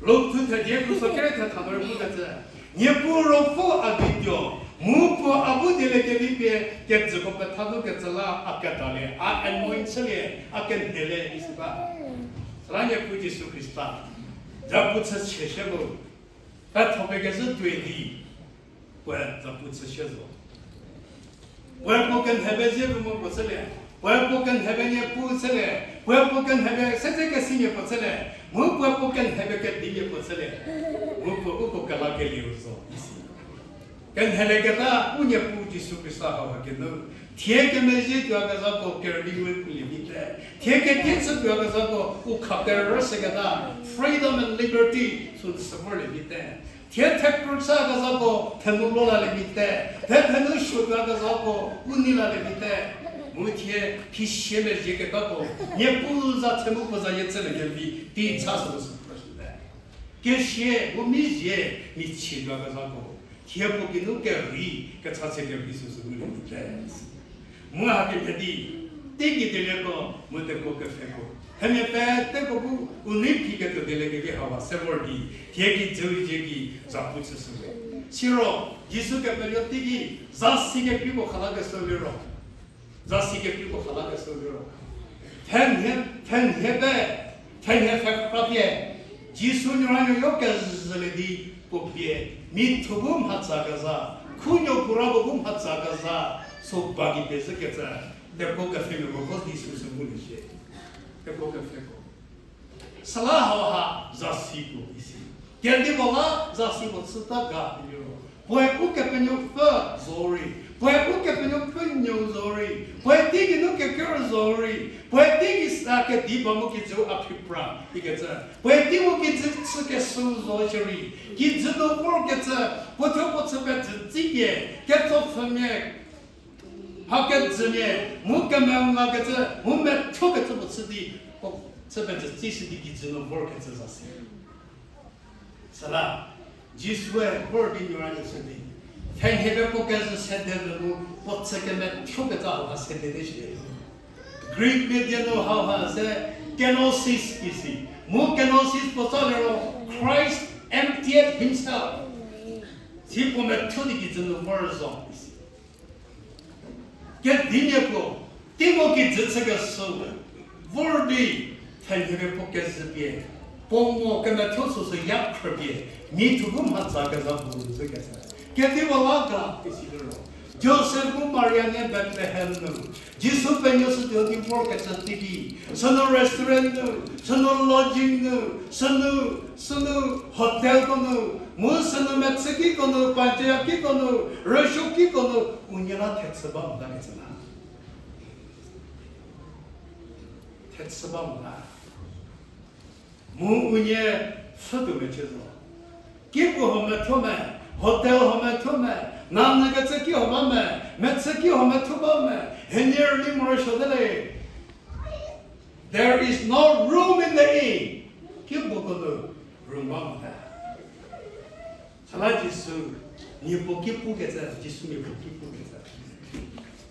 Luk thuthe die khuso kere thetha nu rei pukecü, Niepuu Ruopfü a gei tuo, mu puo a bu dieliekevi pie kejüko petha nu kecü la a kedalie, a anoint chülie, a kenhelie isi ba. Süla Niepuu Jisu Khrista zapu chüshie mu, petho pekezhü tuoi di, puoe zapu chüshie zo. Puoe puo kenhepie zievi mo puo chülie, puoe puo kenhepie Niepuu chülie, puoe puo kenhepie setse kesimia puo chülie, mu puoe puo kenhepie kedimia puo chülie, mu puo uko kelakelieu zo isi. Kenhelieketa u Niepuu Jisu Khrista hauha geinu, thie kemezhie tuoyakezhako kerüli ngulie vite, thie kedi chü tuoyakezhako u kha kerüshüketa, freedom and liberty sü süvorlie vite. Thie thekrü chüyakezhako thenu lo lalie vite, thie thenu suo tuoyakezhako u nei lalie vite. Mu thie phisie mezhieketako, Niepuu za the mu puo zayie chüliekevi tei cha süsü phrüshüte. Kesie mu mizie michie tuoyakezhako, thie puo geinu kerhei kecha chü kerhei süsü ngulie vite. Mu hakemhie di, teiki dielieko mu tekuo kepfheko, themia peteko bu u nei phiketuo dieliekevi hauha se vor di, thie kijü zie ki zapu chüshüwe. Siro Jisu Kepenuopfü teiki zasi kekreiko khalakeshü liro, zasi kekreiko khalakeshü liro, pfhenhie, pfhenhie pie, pfhenhie pfhekrapie, Jisu nuoranuo yo kezhülie di puo pie, mithu bu mhatsa kezha, khunuo kurako bu mhatsa kezha, sü ba gei pezhükecü, tekuo kepfhemiako vo di süsü ngulie shie. Tekuo kepfheko, süla hauha zasi puo isi, kedipuo la zasi puo chüta ga liro, puoe Ukepenuopfü zorei, puoe Ukepenuopfü nuou zorei, puoe teigei nu keker zorei, puoe teigei sa kediba mu kijü a phipra ikecü, puoe tei mu kijü chükeshü zo shierei, kijü nu vorkecü, puo thuo puo chü pejütsipie, ketsopfhümia, mha kejümia, mu kemenga kecü, mu methuokecü puo chü di, puo chü pejütsi shü di kijü nu vorkecü zasi. Süla, Jisue vor di nuoranuo shü di, pfhenhie pie puo kezhü sede nu mu puo chü kemethuokecü hauha sedete shi. Greek mia die nu hauha se kenosis isi. Mu kenosis puo tsa liro Christ emptied himself. Si puo methuo di kijü nu vor zo isi. Kedimia puo, tei mu kijü chükeshü, vor di, pfhenhie pie puo kezhü pie, puo mo kemethuo süsü ya khrüpie, mithu bu mhatsa kezha puo nu zhükecü. Kedipuo la ga isi liro, Josef mu Maria nie Bethlehem nu, Jisu penuo sütuo di vorkecü teiki, sünu restaurant nu, sünu lodging nu, sünu, sünu hotelko nu, mu sünu mechükiko nu, panchayat kiko nu, rüsuokiko nu, unie la thechü ba motakecü la. Thechü ba mota. Mu unie pfhütuo mecie zo. Kipuo huo methuo me, hotel huo methuo me, nanyükecü ki huo ba me, mechü ki huo methuo ba me, henie rüli morosuote le. There is no room in the inn. Kipuoko nu room ba mote. Süla Jisu, mia puo ki pukecü, Jisu mia puo ki pukecü.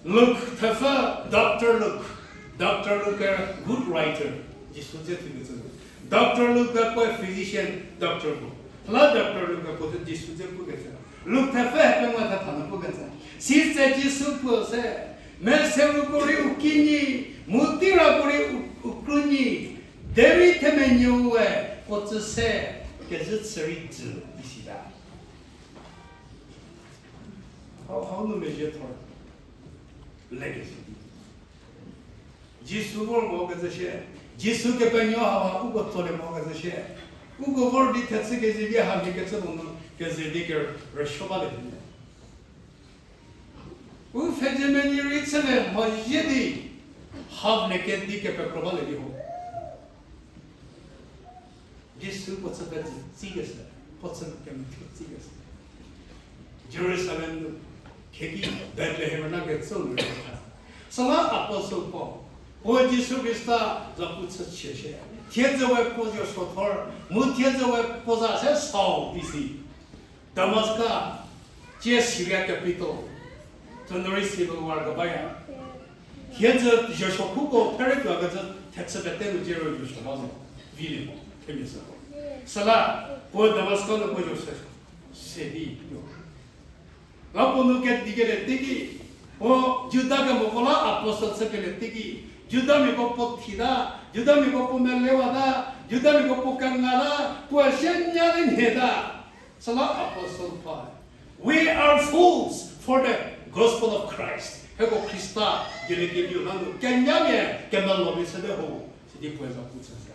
Luke thepfü, Doctor Luke. Doctor Luke a good writer. Jisu dze thukecü. Doctor Luke a puoe physician, doctor puo. Süla Doctor Luke a puo dze Jisu dze pukecü. Luke thepfü hepengou thetha nu pukecü. Sitse Jisu puo se, mese uko rei u kinyi, mu teirako rei u, u krunyi, derei themenuoe puo tsü se kezhü chü rei tsü isita. Hau, hau nu mezhie thor. Legacy. Jisu vor mo kecü shie. Jisu kepenuo hau ha uko tsolie mo kecü shie. Uko vor di thechü kezie di hamhie kecü puo nu kezie di kerüsuo balie. U pfhezie menyi rei chülie mhozie di, havle kedi kepekro balie di ho. Jisu puo chü pezü tsikeshü, puo chü kemethuo tsikeshü. Jerusalem nu, khieki Bethlehem na ketsou nu rei. Süla apostle Paul, puo Jisu Khrista zapu chü chie shie. Thiedzü we puo zo so thor, mu thiedzü we puo za se Saul isi. Damascus, tie Syria capital, tüno rei civil war kebaya. Thiedzü Joshua khuko phere tuo kecü thechü pete nu tie ro Joshua ba zo, vilie mo, themia süko. Süla, puo Damascus nu puo Joshua se di yo. La puo nu kedikelie teiki, puo Juda kemoko la apostle chükelie teiki, Judamiako puo thita, Judamiako puo melewata, Judamiako puo kengata, puo sie nya di nheta. Süla apostle Paul, we are fools for the gospel of Christ. Hieko Khrista dieliekeviu la nu kenyamia kemelomia chüte ho, sidi puoe zapu chüshü.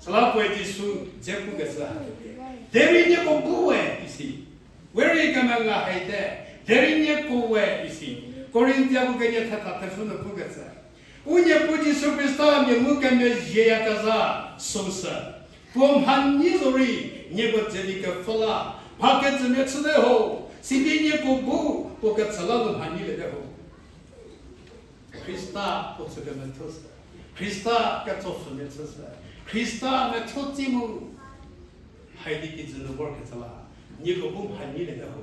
Süla puoe Jisu dze pukecü ha kete. Derei nieko bu we isi. We rei kemenga haite. Derei nieko we isi. Korintiako kenie thetha thepfü nu pukecü. U Niepuu Jisu Khrista mia mu kemezhieyakezha süsü. Puo mhanyi zorei nieko dze di kepfhü la mha ketsümia chüte ho. Sidi nieko bu puo ketsü la nu mhanyiliete ho. Khrista puo chü kemethuo sü, Khrista ketsopfhümia chü sü, Khrista methuo tsi mu, haidi kijü nu vorkecü la nieko bu mhanyiliete ho.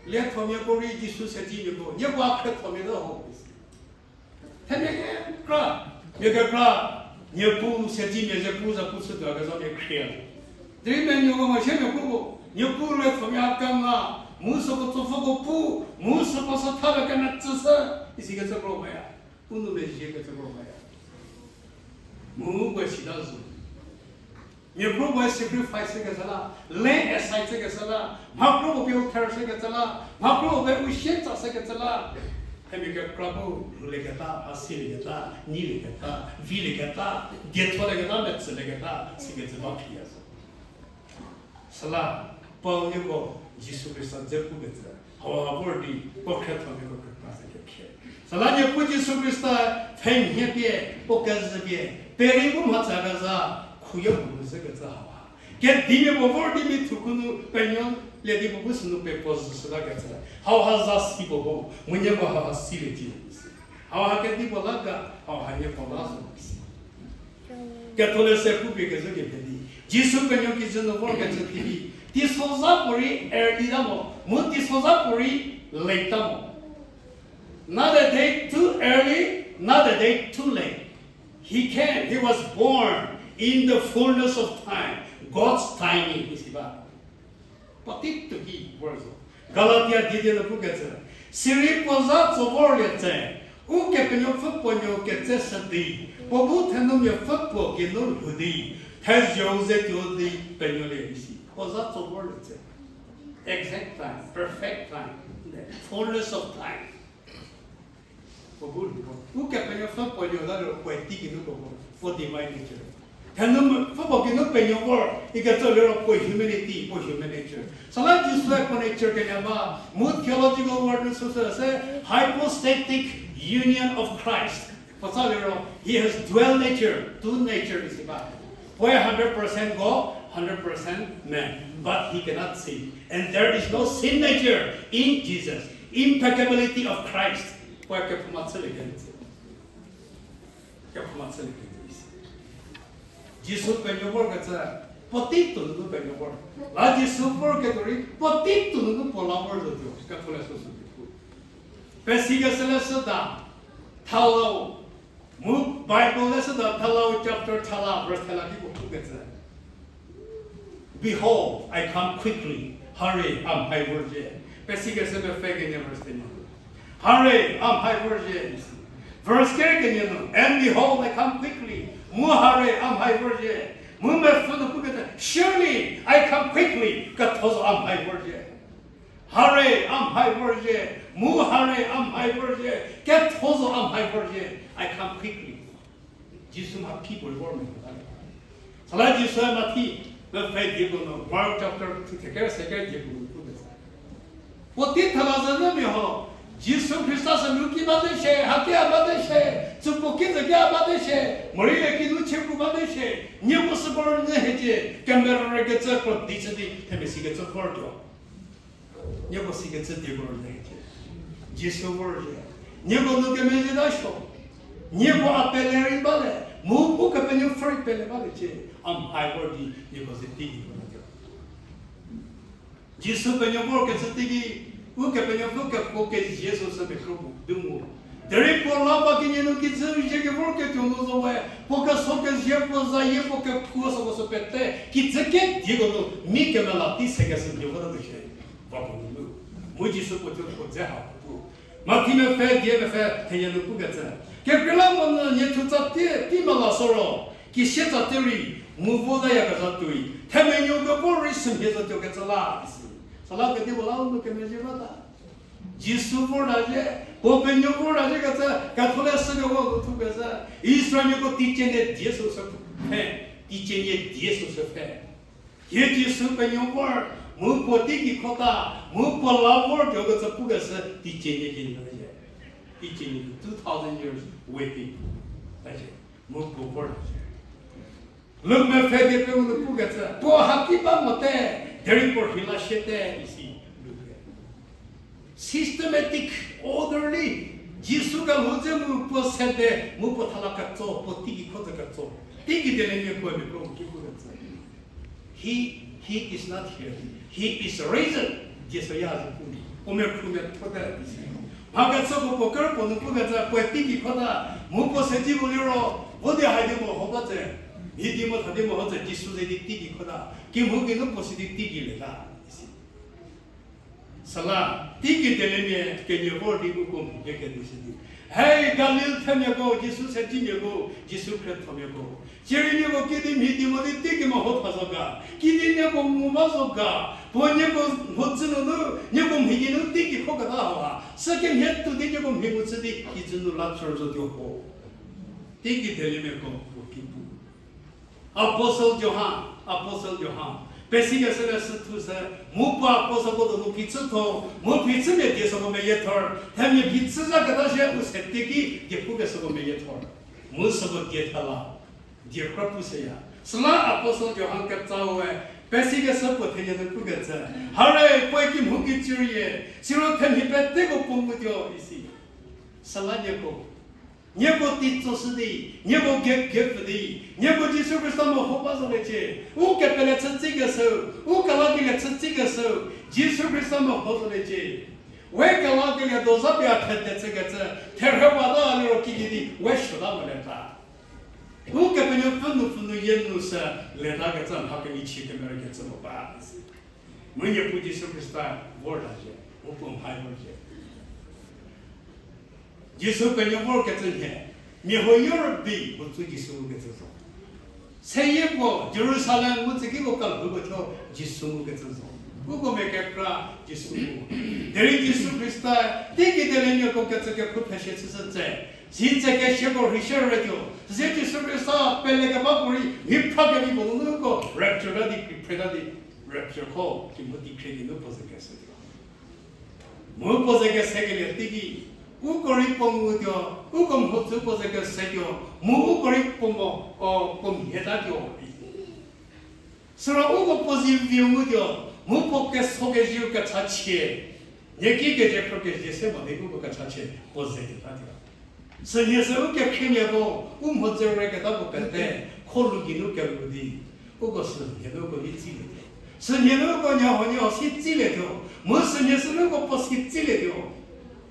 Liethomiako rei Jisu sedzimiako nieko a khriethomia te ho. Themia kekra, mia kekra, Niepuu sedzimia ze pu zapu chütuo kezhamia khrie. Derei menuoko mo sie mia pu, Niepuu liethomia kemla, mu süko tsopfüko pu, mu süko sü thapie kemetsüshü, isikecü kro maya. U nu mezhiekecü kro maya. Mu we sita zo. Mia kro we sacrifice shükecü la, lay aside shükecü la, mha kro we pie u thershükecü la, mha kro we u sietsa shükecü la. Themia kekra bu rhulieketa, mha silieketa, nilieketa, vilieketa, dietholieketa, metsülieketa, sikecü ba phiya zo. Süla, Paul nieko Jisu Khrista dze pukecü, hau ha vor di, puo khriethomiako kekra se kekhie. Süla Niepuu Jisu Khrista pfhenhie pie, puo kezhü pie, perei bu mhatsa kezha, khuye puo zhükecü hau ha. Kedimia puo vor di mi thuku nu penuo lie di puo bu sünu pe puo zhü sütakecü. Hau ha za si puo bo, mu nieko hau ha siliecie. Hau ha kedipuo la ga, hau ha nieko la zo. Ketholeshü pupie kezhü kepie di, Jisu penuo kijü nu vorkecü teiki, teisozha puorei early ta mo, mu teisozha puorei late ta mo. Not a day too early, not a day too late. He came, he was born in the fullness of time, God's timing, isi ba. Puotei tuoki vor zo. Galatia diedie nu pukecü, sirei puo za tso vorlie tse, Ukepenuopfü puo nuo ketse shü di, puo bu thenumia pfü puo geinu lhou di, thezho-u ze tuo di penuolie isi. Puo za tso vorlie tse. Exact time, perfect time, the fullness of time. Puo bu, Ukepenuopfü puo nuo la liro puoe tei kinu puo, puo divine nature. Thenu mu, pfü puo kinu penuo vor, ikecü liro puo humanity, puo human nature. Süla Jisue puo nature kenie ba, mu theological word nu süsü se hypostatic union of Christ. Puo sa liro, he has dual nature, two nature isi ba. Puoe hundred percent God, hundred percent man, but he cannot sin. And there is no sin nature in Jesus. Impeccability of Christ. Puoe kephouma chülie kenjü. Kephouma chülie kenjü isi. Jisu penuo vorkecü, puotei tuo nunu penuo vor. La Jisu vorketuo rei, puotei tuo nunu puo la vor zotuo, ketholeshü sü di pu. Pesikeshü leshüda, thalau, mu Bible leshüda, thalau chapter thala, verse thala ki puo pukecü. Behold, I come quickly. Hurry, a mhai vorzhie. Pesikeshü mepfü kenie verse tenia. Hurry, a mhai vorzhie. Verse ker kenie nu, and behold, I come quickly. Mu hurry, a mhai vorzhie. Mu mepfü nu pukecü, surely, I come quickly. Ketho zo a mhai vorzhie. Hurry, a mhai vorzhie. Mu hurry, a mhai vorzhie. Ketho zo a mhai vorzhie. I come quickly. Jisu mha ki puo vor me ta. Süla Jisue Mathi mepfü dieko nu, Mark chapter two, theker seker dieko nu pukecü. Puotei thala zü nu mia ho, Jisu Khrista sü nu ki bate shie, haki a bate shie, tsüpuo ki zü ki a bate shie, morei le kinu chie pu bate shie, nieko süko rünyü hiecie, kemerükecü kro di chü di, themia sikecü vortuo. Nieko sikecü dieko rünyü hiecie. Jisu vorzhie. Nieko nu kemezhie ta suo. Nieko a pele rei bale, mu Ukepenuopfü rei pele balecie, a mhai vor di nieko ze tei di ko na tuo. Jisu penuo vorkecü teiki, Ukepenuopfü kekuo kezie süsü mekro bu du mu. Derei puo la ba kenie nu kijü zie kevorketuo nu zo we, puo keso kezie puo zayie puo kekuo süko sü pete, kijü kedieko nu, mi kemela tei sekeshü die vota tuo shie. Va puo nunu. Mu Jisu puo thuo puo dze ha pu. Mathi mepfü die mepfü thenie nu pukecü. Kekreilamonyü nie thu tsa tie, tei mela soro, kisie tsa tie rei, mu vo tayakezha tuoi, themenuo kevor rei sümhie zotuokecü la, isi. Süla kedipuo la u nu kemezhie bata. Jisu vorta zhie, puo penuo vorta zhie kecü, ketholeshü kevo nu thukecü, Israelmiako teicie nie die süsü pfhe, teicie nie die süsü pfhe. Hie Jisu penuo vor, mu puo teigei khota, mu puo la vortuokecü pukeshü teicie nie kinu zhie. Teicie nie two thousand years waiting. Ta zhie, mu puo vor ta zhie. Luk mepfü die pengou nu pukecü, puo haki ba mote, derei puo rheila shiete, isi. Systematic, orderly, Jisu kelhou dze mu puo sede, mu puo thala ketso, puo teigei kho dze ketso. Teigei dieliemia puo mia kro ki pukecü. He, he is not here. He is risen. Jisu ya zi pu. Puo mia khrumia thote isi. Mha kecü puo puo ker puo nu pukecü, puoe teigei khota, mu puo se di vo liro, vo di hai di mo ho ba tse, mhie di mo tha di mo ho tse, Jisu ze di teigei khota, kemhie geinu puo se di teigei lieta, isi. Süla, teigei dieliemia kenie vor di uko mhie kedi si di. Hei, Galil themiako, Jisu se dimiako, Jisu khriethomiako. Sirei nieko kidi mhie di mo di teigei mo ho tha zo ga. Kidi nieko ngu ba zo ga. Puo nieko mhodzü nunu, nieko mhie geinu teigei khoketa hau ha. Sükemhie tuo di nieko mhie mu chü di kijü nu la chor zotuo ho. Teigei dieliemiako puo ki pu. Apostle Johan, Apostle Johan. Pesikeshü leshü thu se, mu puo apostleko donu phichütho, mu phichümia die süko meyiethor, themia phichü zhaketa shie u se teiki die pukeshüko meyiethor. Mu süko die thela, die kra pu seya. Süla Apostle Johan ketsaue, pesikeshü puo thenie nu pukecü. Hare, puoe kemhie kijü rie, siro themia peteko puo ngutuo isi. Süla nieko Nieko teitsoshü di, nieko gei gei pfü di, nieko Jisu Khrista meho ba zoliecie, u kepele chü tsikeshüu, u kelakelie chü tsikeshüu, Jisu Khrista meho zoliecie. We kelakelie dozha pie a thede chükecü, therhüwata liro kikidi, we suota molieta. Ukepenuopfü nu pfü nu yie nu sü, letakecü mha kemichie kemerükecü mo ba. Mu Niepuu Jisu Khrista vorta zhie, u puo mhai vorzhie. Jisu penuo vorkecü nhie, mia huoyo rübei, mhodzü Jisu ngukecü zo. Seyie puo, Jerusalem mu tsükiko kalhouko thuo Jisu ngukecü zo. Uko mia kekra Jisu. Derei Jisu Khrista, teigei dieliemiako kecü kekhu pheshie chüshü tse. Sitse kesiako rheishü retuo. Süsie Jisu Khrista pelekebako rei, mhi phra kevi puo nunu uko rapture ta di, kri phre ta di, rapture ko, ki mu di khrie di nu puo ze kese tuo. Mu puo ze kesekelie teiki, uko rei puo ngutuo, uko mhodzü puo ze kesetuo, mu uko rei puo mo, o, puo mhie tatuo. Süro uko puo zivi ngutuo, mu puo keso keziu kechachie. Nieki kezie khro kezie se mo di uko kechachie, puo ze ketatuo. Sünhie sü u kekhriemiako, u mhodzü rei keta puo pete, kholu geinu kelu di. Uko sünhie nu uko ni tsilietuo. Sünhie nu uko nyaho nyaho si tsilietuo. Mu sünhie sü nu uko puo si tsilietuo.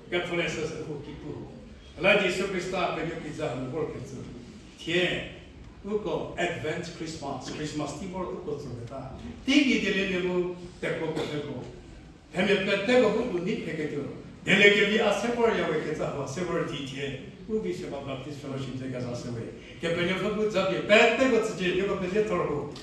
Ketholeshü sü sü uko ki pu. La Jisu Khrista penuo kiza nu vorkecü. Thie, uko Advent Christmas, Christmas tei vor uko tsoketa. Teigei dieliemia mu tekuo peteko. Themia peteko bu u nei pheketuo. Dieliekevi a se vor yawe kecü hau se vor di thie. U vi Seba Baptist Fellowship ze keza shüwe. Kepenuopfü bu japie peteko tsücie nieko pezie thor ho.